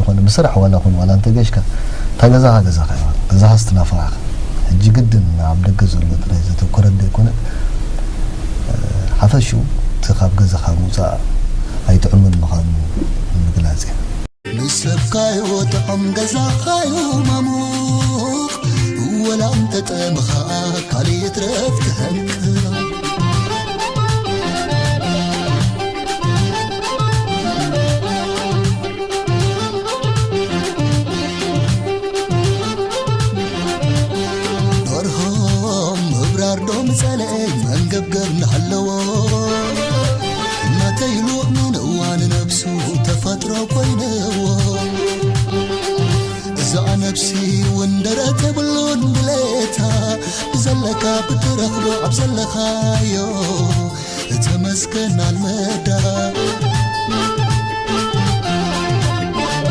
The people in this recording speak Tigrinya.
ዝኾነ ብስራሕ ዋላ ኹን ዋላ እንተገሽካ፣ እታ ገዛኻ ገዛኻ እያ። ገዛኻ ስትናፍቓኻ። ሕጂ ግድን ኣብ ደገ ዘሎ ጥራይ ዘተኮረ እንተይኮነ፣ ሓፈሽኡ እቲ ካብ ገዛኻ ምውፃእ ኣይጥዕምን ምዃኑ ንምግላፅ እየ። ንሰብካዮ ጥዑም ገዛኻዮ ማሙቕ፣ ወላ እንተጠምኻ ካልእ ይትረፍ ክህንክ።